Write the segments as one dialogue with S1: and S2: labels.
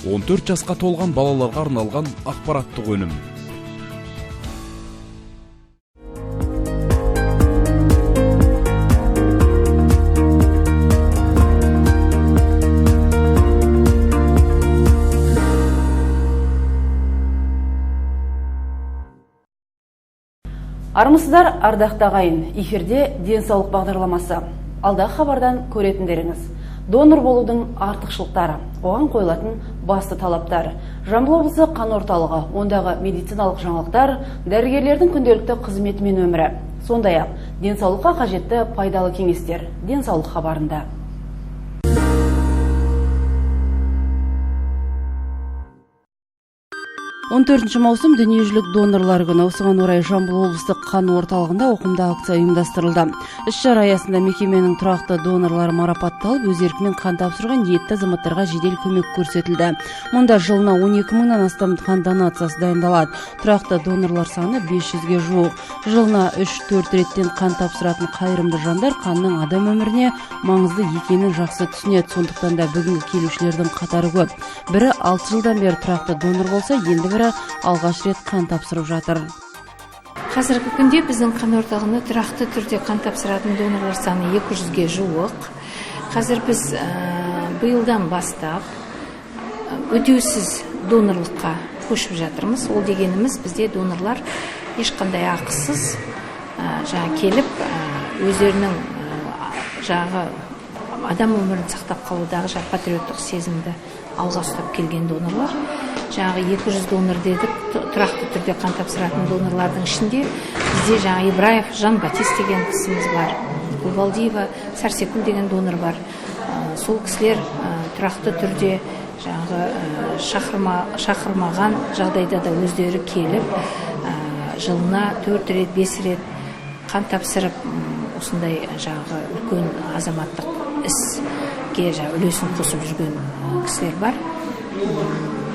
S1: 14 жасқа толған балаларға арналған ақпараттық өнім.
S2: Армысыздар, ардақты ағайын, эфирде денсаулық бағдарламасы. Алдағы хабардан көретіндеріңіз. Донор болудың артықшылықтары, оған қойылатын басты талаптар. Жамбыл облысы қан орталығы, ондағы медициналық жаңалықтар, дәрігерлердің күнделікті қызметі мен өмірі. Сондай-ақ, денсаулыққа қажетті пайдалы кеңестер денсаулық хабарында. Он төртінші маусым дүниежүзілік донорлар күні. Осыған орай Жамбыл облыстық қан орталығында ауқымды акция ұйымдастырылды. Іс-шара аясында мекеменің тұрақты донорлары марапатталып, өз еркімен қан тапсыруға ниетті азаматтарға жедел көмек көрсетілді. Мұнда жылына 12 мыңнан астам қан донациясы дайындалады. Тұрақты донорлар саны 500-ге жуық. Жылына 3-4 реттен қан тапсыратын қайырымды жандар қанның адам өміріне маңызды екенін жақсы түсінеді. Сондықтан да бүгінгі келушілердің қатары көп. Бірі 6 жылдан бері тұрақты донор болса, енді бірі алғаш рет қан тапсырып жатыр.
S3: Қазіргі күнде біздің қан орталығында тұрақты түрде қан тапсыратын донорлар саны 200-ге жуық. Қазір біз биылдан бастап өтеусіз донорлыққа көшіп жатырмыз. Ол дегеніміз, бізде донорлар ешқандай ақысыз жаңа келіп өздерінің жаңағы адам өмірін сақтап қалудағы жаңа патриоттық сезімді алға ұстап келген донорлар. Жаңағы 200 донор дедік, тұрақты түрде қан тапсыратын донорлардың ішінде бізде жаңа Ибраев Жан Батист деген кісіміз бар, Гүлбалдиева Сәрсекүл деген донор бар. Сол кісілер тұрақты түрде жаңағы шақырмаған жағдайда да өздері келіп, жылына 4 рет, 5 рет қан тапсырып, осындай жаңағы үлкен азаматтық іске үлесін қосып жүрген кісілер бар.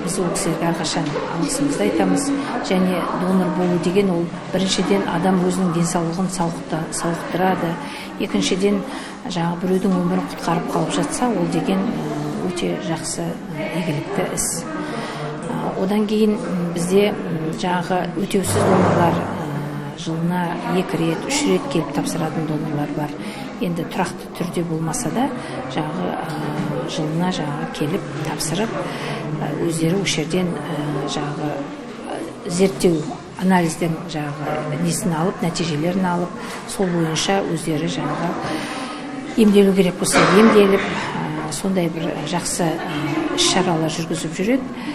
S3: Біз ол кісілерге әрқашан алғысымызды айтамыз. Және донор болу деген ол біріншіден адам өзінің денсаулығын сауықтырады, екіншіден жаңағы біреудің өмірін құтқарып қалып жатса, ол деген өте жақсы игілікті іс. Одан кейін бізде жаңағы өтеусіз донорлар жылына 2 рет, 3 рет келіп тапсыратын донорлар бар. Енді тұрақты түрде болмаса да жаңағы жылына жаңағы келіп тапсырып, өздері осы жерден жаңағы зерттеу анализден жаңағы несін алып, нәтижелерін алып, сол бойынша өздері жаңағы емделу керек болса емделіп, сондай бір жақсы іс-шаралар жүргізіп жүреді.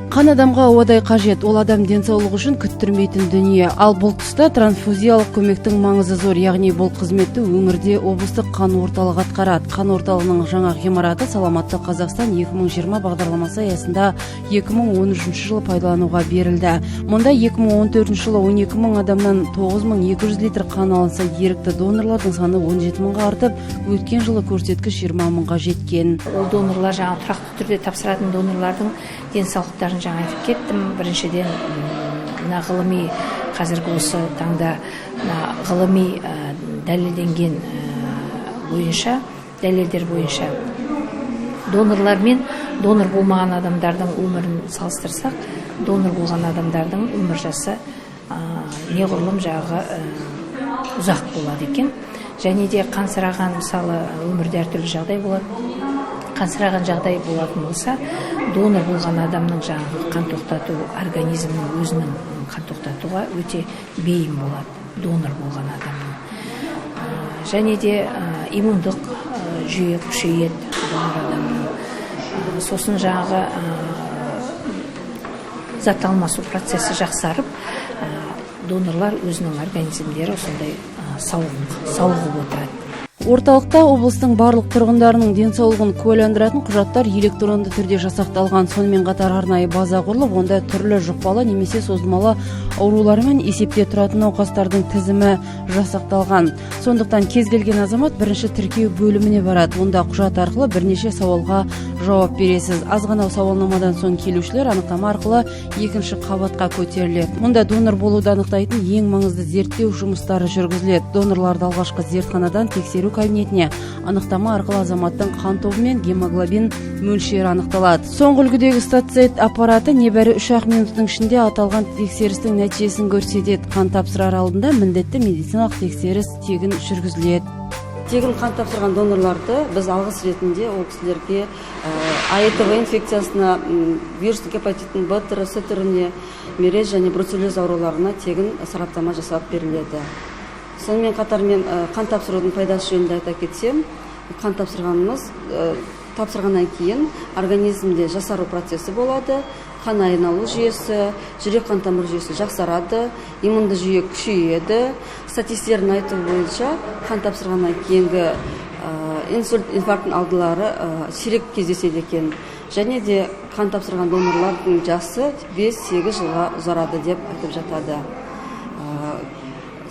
S2: Қан адамға ауадай қажет, ол адам денсаулығы үшін күттірмейтін дүние. Ал бұл тұста трансфузиялық көмектің маңызы зор, яғни бұл қызметті өңірде облыстық қан орталығы атқарады. Қан орталығының жаңа ғимараты Саламатты Қазақстан 2020 бағдарламасы аясында 2013 жылы пайдалануға берілді. Мұнда 2014 жылы 12 мың адамнан 9200 литр қан алынса, ерікті донорлардың саны 17 мыңға артып, өткен жылы көрсеткіш 20 мыңға жеткен.
S3: Ол донорлар жаңа тұрақты түрде тапсыратын донорлардың денсаулықтарын жаңа айтып кеттім. Біріншіден, мына ғылыми, қазіргі осы таңда мына ғылыми дәлелденген бойынша, дәлелдер бойынша донорлар мен донор болмаған адамдардың өмірін салыстырсақ, донор болған адамдардың өмір жасы неғұрлым жағы ұзақ болады екен. Және де қансыраған, мысалы, өмірде әртүрлі жағдай болады. Қансыраған жағдай болатын болса, донор болған адамның жаңағы қан тоқтату организмінің өзінің қан тоқтатуға өте бейім болады донор болған адамның. Және де иммундық жүйе күшейеді донор адамның. Сосын жаңағы зат алмасу процесі жақсарып, донорлар өзінің организмдері осындай сауығып отырады.
S2: Орталықта облыстың барлық тұрғындарының денсаулығын куәландыратын құжаттар электронды түрде жасақталған. Сонымен қатар арнайы база құрылып, онда түрлі жұқпалы немесе созылмалы аурулармен есепте тұратын науқастардың тізімі жасақталған. Сондықтан кез келген азамат бірінші тіркеу бөліміне барады. Онда құжат арқылы бірнеше сауалға жауап бересіз. Аз ғана сауалнамадан соң келушілер анықтама арқылы екінші қабатқа көтеріледі. Мұнда донор болуды анықтайтын ең маңызды зерттеу жұмыстары жүргізіледі. Донорларды алғашқы зертханадан тексеру кабинетіне. Анықтама арқылы азаматтың қан тобы мен гемоглобин мөлшері анықталады. Соңғы үлгідегі статцит аппараты небәрі 3-ақ минуттың ішінде аталған тексерістің нәтижесін көрсетеді. Қан тапсырар алдында міндетті медициналық тексеріс тегін жүргізіледі.
S4: Тегін қан тапсырған донорларды біз алғыс ретінде ол кісілерге АИТВ инфекциясына, вирустық гепатиттің Б түрі, С түріне, мерез және бруцеллез ауруларына тегін сараптама жасап беріледі. Сонымен қатар мен қан тапсырудың пайдасы жөнінде айта кетсем, қан тапсырғаннан кейін организмде жасару процесі болады, қан айналу жүйесі, жүрек қан тамыр жүйесі жақсарады, иммунды жүйе күшейеді. Статистердің айтуы бойынша қан тапсырғаннан кейінгі инсульт, инфаркттың алдылары сирек кездеседі екен. Және де қан тапсырған донорлардың жасы 5-8 жылға ұзарады деп айтып жатады.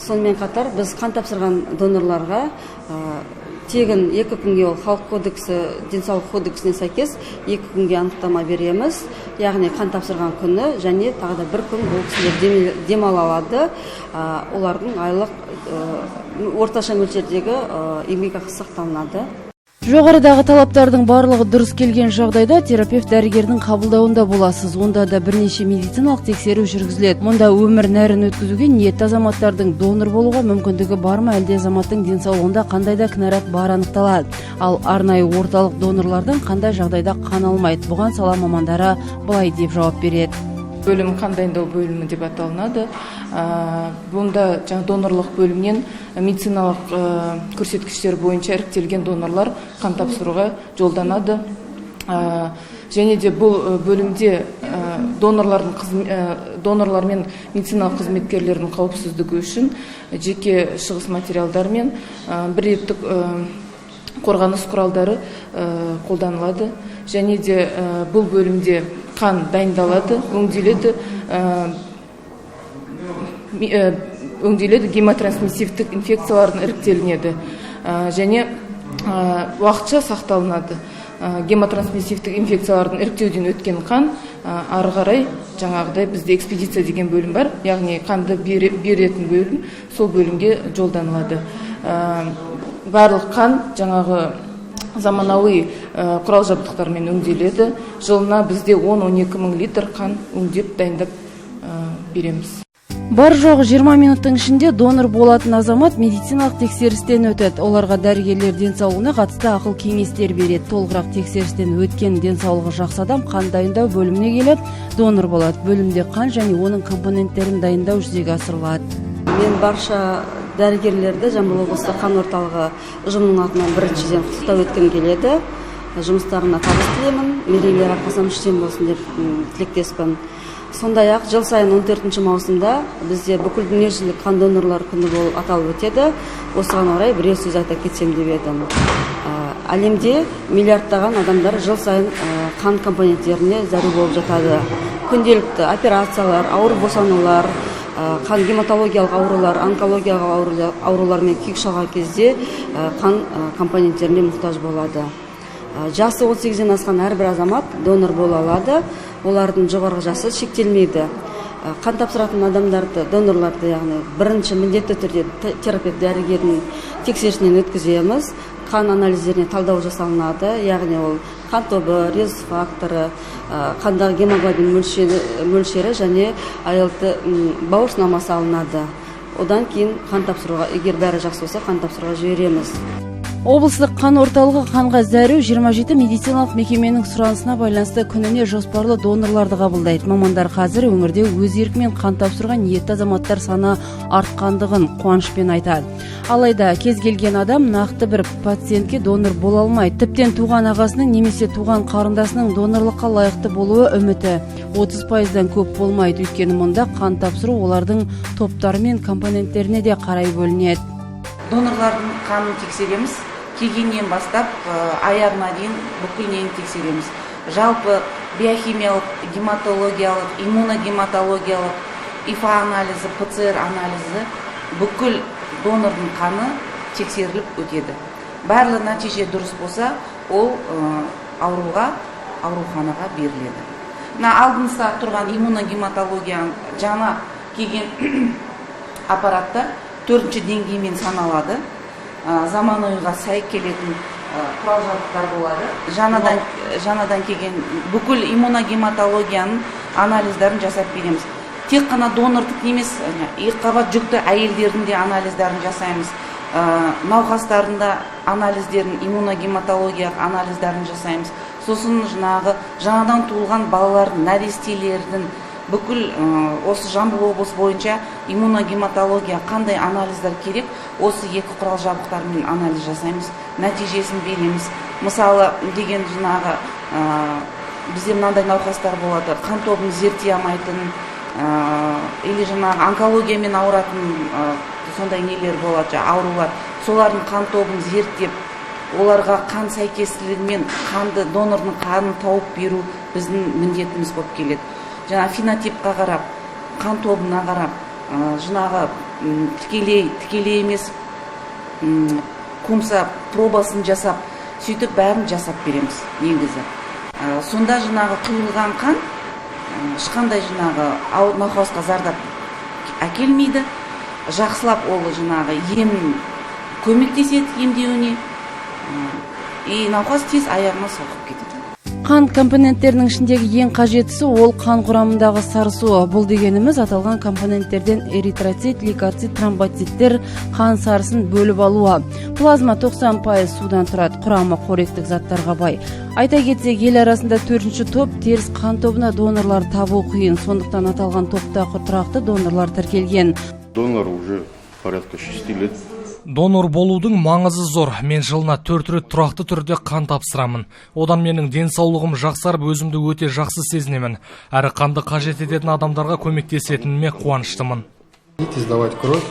S4: Сонымен қатар біз қан тапсырған донорларға тегін 2 күнге, ол халық кодексі, денсаулық кодексіне сәйкес 2 күнге анықтама береміз. Яғни қан тапсырған күні және тағы да 1 күн бұл кісілер демала алады. Олардың айлық орташа мөлшердегі еңбекақысы сақталынады.
S2: Жоғарыдағы талаптардың барлығы дұрыс келген жағдайда терапевт дәрігердің қабылдауында боласыз. Онда да бірнеше медициналық тексеру жүргізіледі. Мұнда өмір нәрін өткізуге ниетті азаматтардың донор болуға мүмкіндігі бар ма, әлде азаматтың денсаулығында қандай да кінәрат бар анықталады. Ал арнайы орталық донорлардан қандай жағдайда қан алмайды? Бұған сала мамандары былай деп жауап береді.
S5: Бөлім қан дайындау бөлімі деп аталынады. Бұнда жаңа донорлық бөлімнен медициналық көрсеткіштер бойынша іріктелген донорлар қан тапсыруға жолданады. Және де бұл бөлімде донорлар мен медициналық қызметкерлердің қауіпсіздігі үшін жеке шығыс материалдар мен бір реттік қорғаныс құралдары қолданылады. Және де бұл бөлімде қан дайындалады, өңделеді, гемотрансмиссивтік инфекциялардың іріктелінеді және уақытша сақталынады. Гемотрансмиссивтік инфекциялардың іріктеуден өткен қан ары қарай жаңағыдай бізде экспедиция деген бөлім бар, яғни қанды беретін бөлім, сол бөлімге жолданылады. Барлық қан жаңағы заманауи құрал жабдықтармен өңделеді. Жылына бізде 10-12 мың литр қан өңдеп дайындап береміз.
S2: Бар жоғы 20 минуттың ішінде донор болатын азамат медициналық тексерістен өтеді. Оларға дәрігерлер денсаулығына қатысты ақыл кеңестер береді. Толығырақ тексерістен өткен денсаулығы жақсы адам қан дайындау бөліміне келіп донор болады. Бөлімде қан және оның компоненттерін дайындау жүзеге асырылады.
S4: Мен барша дәрігерлерді Жамбыл облыстық қан орталығы ұжымының атынан біріншіден құттықтап өткім келеді. Жұмыстарына табыс тілеймін, мерейлері арқасынан үштен болсын деп тілектеспін. Сондай-ақ жыл сайын 14 маусымда бізде бүкіл дүниежүзілік қан донорлар күні болып аталып өтеді. Осыған орай бірер сөз айта кетсем деп едім. Әлемде миллиардтаған адамдар жыл сайын қан компоненттеріне зәру болып жатады. Күнделікті операциялар, ауыр босанулар, қан гематологиялық аурулар, онкологиялық аурулармен күйік шалған кезде қан компоненттеріне мұқтаж болады. Жасы 18-ден асқан әрбір азамат донор бола алады. Олардың жоғарғы жасы шектелмейді. Қан тапсыратын адамдарды, донорларды, яғни бірінші міндетті түрде терапевт дәрігердің тексерісінен өткіземіз. Қан анализдеріне талдау жасалынады, яғни ол қан тобы, резус факторы, қандағы гемоглобин мөлшері және АЛТ бауыр сынамасы алынады. Одан кейін қан тапсыруға, егер бәрі жақсы болса, қан тапсыруға жібереміз.
S2: Облыстық қан орталығы қанға зәру 27 медициналық мекеменің сұранысына байланысты күніне жоспарлы донорларды қабылдайды. Мамандар қазір өңірде өз еркімен қан тапсыруға ниетті азаматтар саны артқандығын қуанышпен айтады. Алайда кез келген адам нақты бір пациентке донор бола алмайды. Тіптен туған ағасының немесе туған қарындасының донорлыққа лайықты болуы үміті 30%-дан көп болмайды. Өйткені мұнда қан тапсыру олардың топтары мен компоненттеріне де қарай бөлінеді.
S6: Донорлардың қанын тексереміз. Келгеннен бастап аяғына дейін бүкіл нені тексереміз. Жалпы биохимиялық, гематологиялық, иммуногематологиялық, ИФА анализі, ПЦР анализі бүкіл донордың қаны тексеріліп өтеді. Барлық нәтиже дұрыс болса, ол ауруға, ауруханаға беріледі. Мына алдымызда тұрған иммуногематологияның жаңа келген аппаратта 4-ші деңгеймен саналады. Заманауиға сай келетін құрал жабдықтар болады. Жаңадан келген бүкіл иммуногематологияның анализдарын жасап береміз. Тек қана донордық емес, екіқабат жүкті әйелдердің де анализдарын жасаймыз. Науқастардың да анализдерін, иммуногематологиялық анализдарын жасаймыз. Сосын жаңағы жаңадан туылған балалардың, нәрестелердің бүкіл осы Жамбыл облысы бойынша иммуногематология қандай анализдар керек, осы екі құрал жабдықтармен анализ жасаймыз, нәтижесін береміз. Мысалы деген жаңағы бізде мынандай науқастар болады, қан тобын зерттей алмайтын, или жаңағы онкологиямен ауыратын сондай нелер болады, аурулар. Солардың қан тобын зерттеп, оларға қан сәйкестілігімен қанды, донордың қанын тауып беру біздің міндетіміз болып келеді. Жаңа фенотипқа қарап, қан тобына қарап, жаңағы тікелей емес кумса пробасын жасап, сөйтіп бәрін жасап береміз негізі. Сонда жаңағы құйылған қан ешқандай жаңағы науқасқа зардап әкелмейді. Жақсылап ол жаңағы ем көмектеседі емдеуіне, и науқас тез аяғына соғып кетеді.
S2: Қан компоненттерінің ішіндегі ең қажеттісі ол қан құрамындағы сарысу. Бұл дегеніміз аталған компоненттерден эритроцит, лейкоцит, тромбоциттер қан сарысын бөліп алуы. Плазма 90% судан тұрады, құрамы қоректік заттарға бай. Айта кетсек, ел арасында 4-ші топ теріс қан тобына донорлар табу қиын. Сондықтан аталған топта тұрақты донорлар тіркелген.
S7: Донор уже порядка 6 лет.
S8: Донор болудың маңызы зор. Мен жылына 4 рет тұрақты түрде қан тапсырамын. Одан менің денсаулығым жақсарып, өзімді өте жақсы сезінемін. Әрі қанды қажет ететін адамдарға көмектесетініме қуаныштымын.
S9: Сдавать кровь,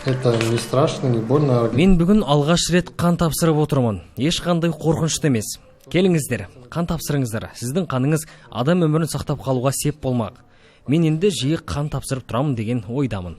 S9: это не страшно, не больно.
S10: Мен бүгін алғаш рет қан тапсырып отырмын. Ешқандай қорқынышты емес. Келіңіздер, қан тапсырыңыздар. Сіздің қаныңыз адам өмірін сақтап қалуға сеп болмақ. Мен енді жиі қан тапсырып тұрамын деген ойдамын.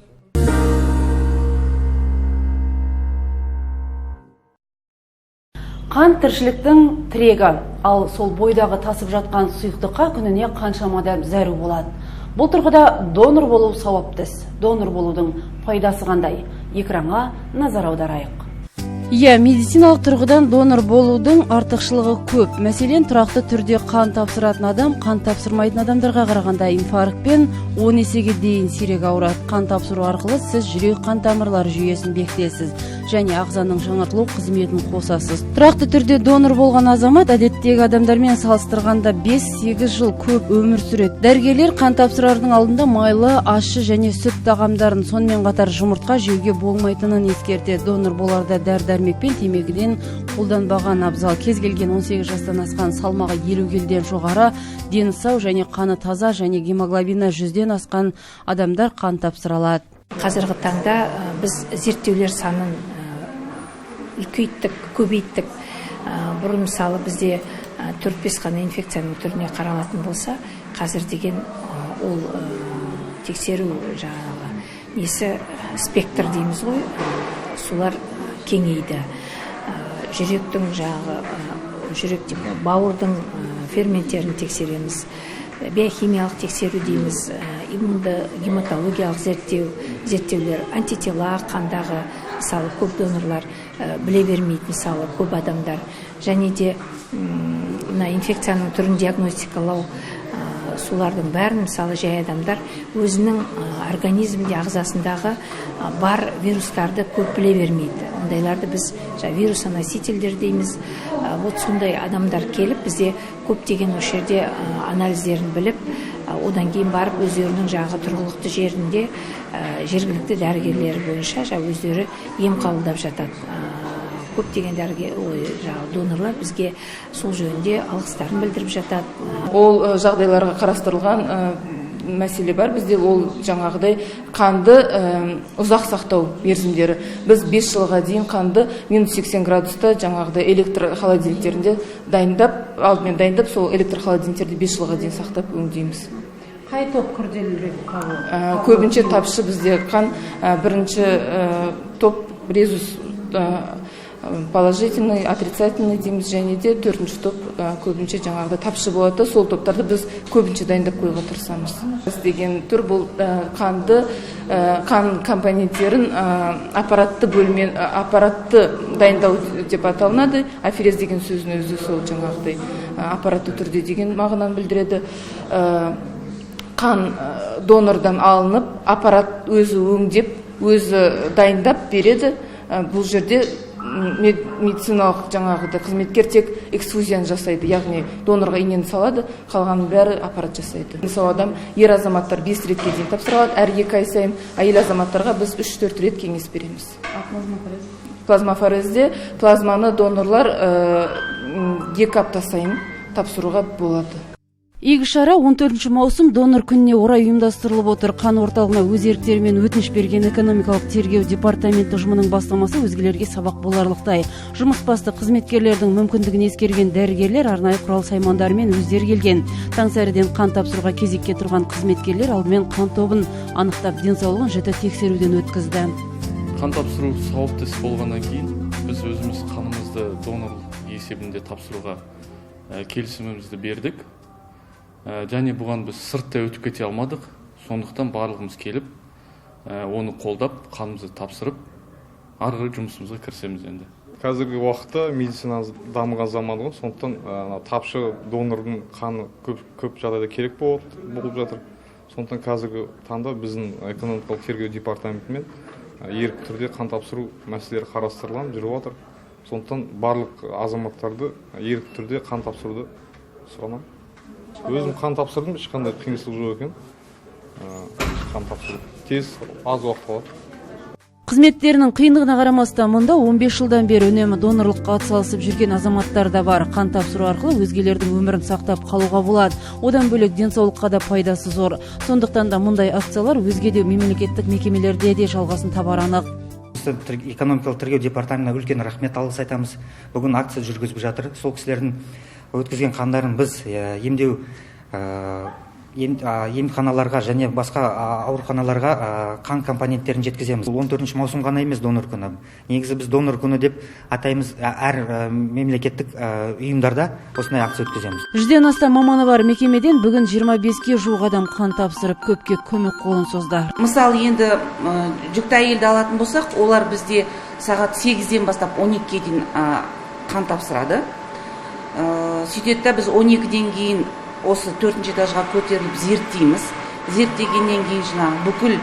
S2: Қан тіршіліктің тірегі, ал сол бойдағы тасып жатқан сұйықтыққа күніне қаншама адам зәру болады. Бұл тұрғыда донор болу сауапты іс. Донор болудың пайдасы қандай? Экранға назар аударайық. Иә, медициналық тұрғыдан донор болудың артықшылығы көп. Мәселен, тұрақты түрде қан тапсыратын адам қан тапсырмайтын адамдарға қарағанда инфарктпен 10 есеге дейін сирек ауырады. Қан тапсыру арқылы сіз жүрек қан тамырлары жүйесін бекітесіз және ағзаның жаңартылу қызметін қосасыз. Тұрақты түрде донор болған азамат әдеттегі адамдармен салыстырғанда 5-8 жыл көп өмір сүреді. Дәрігерлер қан тапсырардың алдында майлы, ащы және сүт тағамдарын, сонымен қатар жұмыртқа жеуге болмайтынын ескертеді. Донор боларда дәрі-дәрмек пен темекіден қолданбаған абзал. Кез келген 18 жастан асқан, салмағы 50 келіден жоғары, дені сау және қаны таза және гемоглобині 100-ден асқан адамдар қан тапсыра алады.
S3: Қазіргі таңда біз зерттеулер санын үлкейттік, көбейттік. Бұрын мысалы бізде 4-5 қана инфекцияның түріне қаралатын болса, қазір деген ол тексеру жаңағы несі спектр дейміз ғой, солар кеңейді. Жүректің жаңағы жүрек деп бауырдың ферменттерін тексереміз, биохимиялық тексеру дейміз, иммунды гематологиялық зерттеулер, антитела қандағы, мысалы көп донорлар біле бермейді, мысалы көп адамдар. Және де мына инфекцияның түрін диагностикалау, солардың бәрін мысалы жай адамдар өзінің организмде ағзасындағы бар вирустарды көп біле бермейді. Ондайларды біз вирусоносительдер дейміз. Вот сондай адамдар келіп бізде көптеген осы жерде анализдерін біліп, одан кейін барып өздерінің жаңағы тұрғылықты жерінде жергілікті дәрігерлері бойынша өздері ем қабылдап жатады. Көптеген донорлар бізге сол жөнінде алғыстарын білдіріп жатады.
S5: Ол жағдайларға қарастырылған мәселе бар бізде, ол жаңағыдай қанды ұзақ сақтау мерзімдері. Біз 5 жылға дейін қанды минус 80 градуста жаңағыдай электр холодильниктерінде дайындап, алдымен дайындап, сол электр холодильниктерде 5 жылға дейін сақтап өңдейміз.
S2: Қай топ күрделірек қабыл?
S5: Көбінше тапшы бізде қан, бірінші топ резус положительный, отрицательный дейміз, және де төртінші топ көбінше жаңағыдай тапшы болады, сол топтарды біз көбінше дайындап қоюға тырысамыз. Деген түр бұл қанды, қан компоненттерін аппаратты бөлмен, аппаратты дайындау деп аталынады. Аферез деген сөздің өзі сол жаңағыдай аппаратты түрде деген мағынаны білдіреді. Қан донордан алынып, аппарат өзі өңдеп, өзі дайындап береді. Бұл жерде медициналық жаңағыдай қызметкер тек эксфузияны жасайды, яғни донорға инені салады, қалғанын бәрі аппарат жасайды. Мысалы, адам, ер азаматтар 5 ретке дейін тапсыра алады әр 2 ай сайын, әйел азаматтарға біз 3-4 рет кеңес береміз. Плазмаферезде плазманы донорлар 2 апта сайын тапсыруға болады.
S2: Игі шара 14 маусым донор күніне орай ұйымдастырылып отыр. Қан орталығына өз еріктерімен өтініш берген экономикалық тергеу департаменті ұжымының бастамасы өзгелерге сабақ боларлықтай. Жұмысбасты қызметкерлердің мүмкіндігін ескерген дәрігерлер арнайы құрал саймандарымен өздері келген. Таңсәріден қан тапсыруға кезекке тұрған қызметкерлер алдымен қан тобын анықтап, денсаулығын жіті тексеруден өткізді.
S11: Қан тапсыру сауапты іс болғаннан кейін біз өзіміз қанымызды донор есебінде тапсыруға келісімімізді бердік. Және бұған біз сырттай өтіп кете алмадық, сондықтан барлығымыз келіп, оны қолдап, қанымызды тапсырып, ары қарай жұмысымызға кірісеміз енді.
S12: Қазіргі уақытта медицина дамыған заман ғой, сондықтан тапшы донордың қаны көп жағдайда керек болып жатыр. Сондықтан қазіргі таңда біздің экономикалық тергеу департаментімен ерікті түрде қан тапсыру мәселелері қарастырылған, жүріп жатыр. Сондықтан барлық азаматтарды ерікті түрде қан тапсыруды сұранамын. Өзім қан тапсырдым, ешқандай қиыншылық жоқ екен. Қан тапсыру тез, аз уақыт алады.
S2: Қызметтерінің қиындығына қарамастан мұнда 15 жылдан бері үнемі донорлыққа атсалысып жүрген азаматтар да бар. Қан тапсыру арқылы өзгелердің өмірін сақтап қалуға болады. Одан бөлек денсаулыққа да пайдасы зор. Сондықтан да мұндай акциялар өзге де мемлекеттік мекемелерде де жалғасын табары анық.
S13: Экономикалық тергеу департаментіне үлкен рахмет, алғыс айтамыз. Бүгін акция жүргізіп жатыр. Сол кісілердің өткізген қандарын біз емдеу емханаларға және басқа ауруханаларға қан компоненттерін жеткіземіз. 14 маусым ғана емес донор күні. Негізі біз донор күні деп атаймыз, әр мемлекеттік ұйымдарда осындай акция өткіземіз.
S2: 100-ден астам маманы бар мекемеден бүгін 25-ке жуық адам қан тапсырып, көпке көмек қолын созды.
S6: Мысалы, енді жүкті әйелді алатын болсақ, олар бізде сағат 8-ден бастап 12-ге дейін қан тапсырады. Сөйтеді да біз 12-ден кейін осы 4-ші этажға көтеріліп зерттейміз. Зерттегеннен кейін жаңағы бүкіл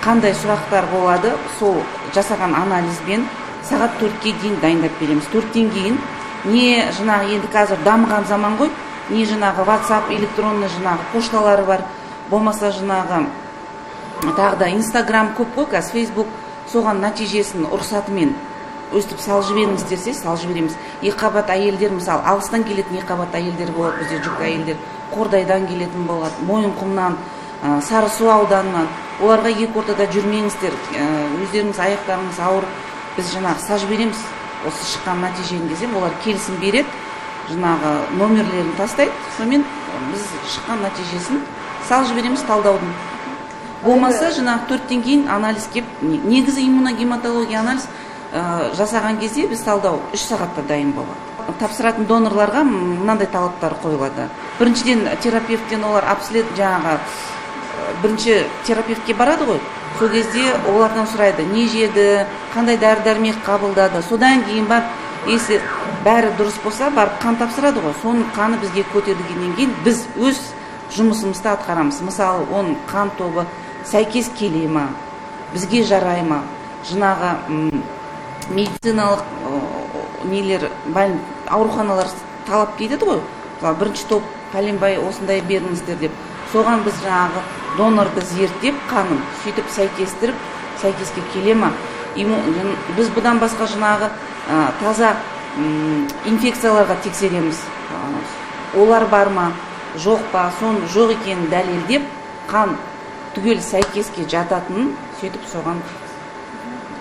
S6: қандай сұрақтар болады, сол жасаған анализбен сағат 4-ке дейін дайындап береміз. 4-тен кейін не жаңағы енді қазір дамыған заман ғой, не жаңағы WhatsApp, электронный жаңағы пошталары бар, болмаса жаңағы тағы да Instagram көп қой қазір, Facebook, соған нәтижесін рұқсатымен өстіп сал жіберіңіз десе, сал жібереміз. Екіқабат әйелдер, мысалы, алыстан келетін екіқабат әйелдер болады, бізде жүкті әйелдер Қордайдан келетін болады, Мойынқұмнан, Сарысу ауданынан. Оларға екі ортада жүрмеңіздер, өздеріңіз аяқтарыңыз ауыр, біз жаңағы сал жібереміз, осы шыққан нәтижені десем, олар келісім береді, жаңағы номерлерін тастайды, сонымен біз шыққан нәтижесін сал жібереміз талдаудың. Болмаса жаңағы 4-тен кейін анализ кеп, негізі иммуногематология анализ жасаған кезде біз талдау 3 сағатта дайын болады. Тапсыратын донорларға мынандай талаптар қойылады. Біріншіден, терапевттен олар обслед жаңағы бірінші терапевтке барады ғой, сол кезде олардан сұрайды, не жеді, қандай дәрі-дәрмек қабылдады. Содан кейін барып, если бәрі дұрыс болса, барып қан тапсырады ғой. Соның қаны бізге көтерілгеннен кейін біз өз жұмысымызды атқарамыз. Мысалы, оның қан тобы сәйкес келе ма, бізге жарай ма, жаңағы медициналық нелер, ауруханалар талап етеді ғой. Мысалы, бірінші топ пәленбай осындай беріңіздер деп. Соған біз жаңағы донорды зерттеп, қанын сөйтіп сәйкестіріп, сәйкеске келе ма. Біз бұдан басқа жаңағы таза инфекцияларға тексереміз. Олар бар ма, жоқ па, соның жоқ екенін дәлелдеп, қан түгел сәйкеске жататынын сөйтіп соған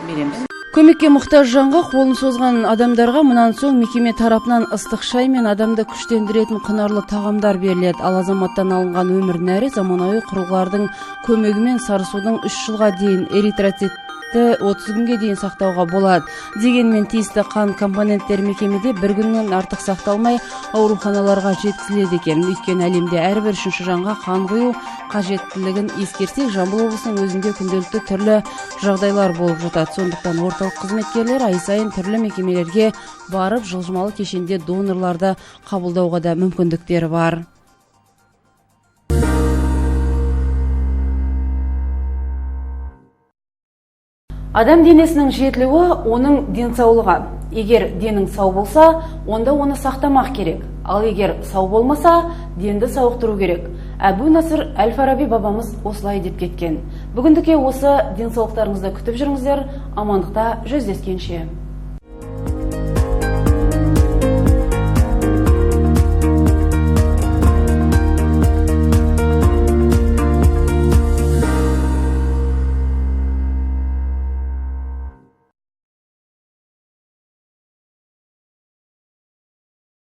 S6: береміз.
S2: Көмекке мұқтаж жанға қолын созған адамдарға мұнан соң мекеме тарапынан ыстық шай мен адамды күштендіретін құнарлы тағамдар беріледі. Ал азаматтан алынған өмір нәрі заманауи құрылғылардың көмегімен Сарысудың 3 жылға дейін эритроцит тіпті 30 күнге дейін сақтауға болады. Дегенмен тиісті қан компоненттері мекемеде бір күннен артық сақталмай ауруханаларға жеткізіледі екен. Өйткені әлемде әрбір үшінші жанға қан құю қажеттілігін ескерсек, Жамбыл облысының өзінде күнделікті түрлі жағдайлар болып жатады. Сондықтан орталық қызметкерлері ай сайын түрлі мекемелерге барып, жылжымалы кешенде донорларды қабылдауға да мүмкіндіктері бар. Адам денесінің жетілуі оның денсаулығы. Егер денің сау болса, онда оны сақтамақ керек. Ал егер сау болмаса, денді сауықтыру керек. Әбу Насыр әл-Фараби бабамыз осылай деп кеткен. Бүгіндікке осы, денсаулықтарыңызды күтіп жүріңіздер, амандықта жүздескенше.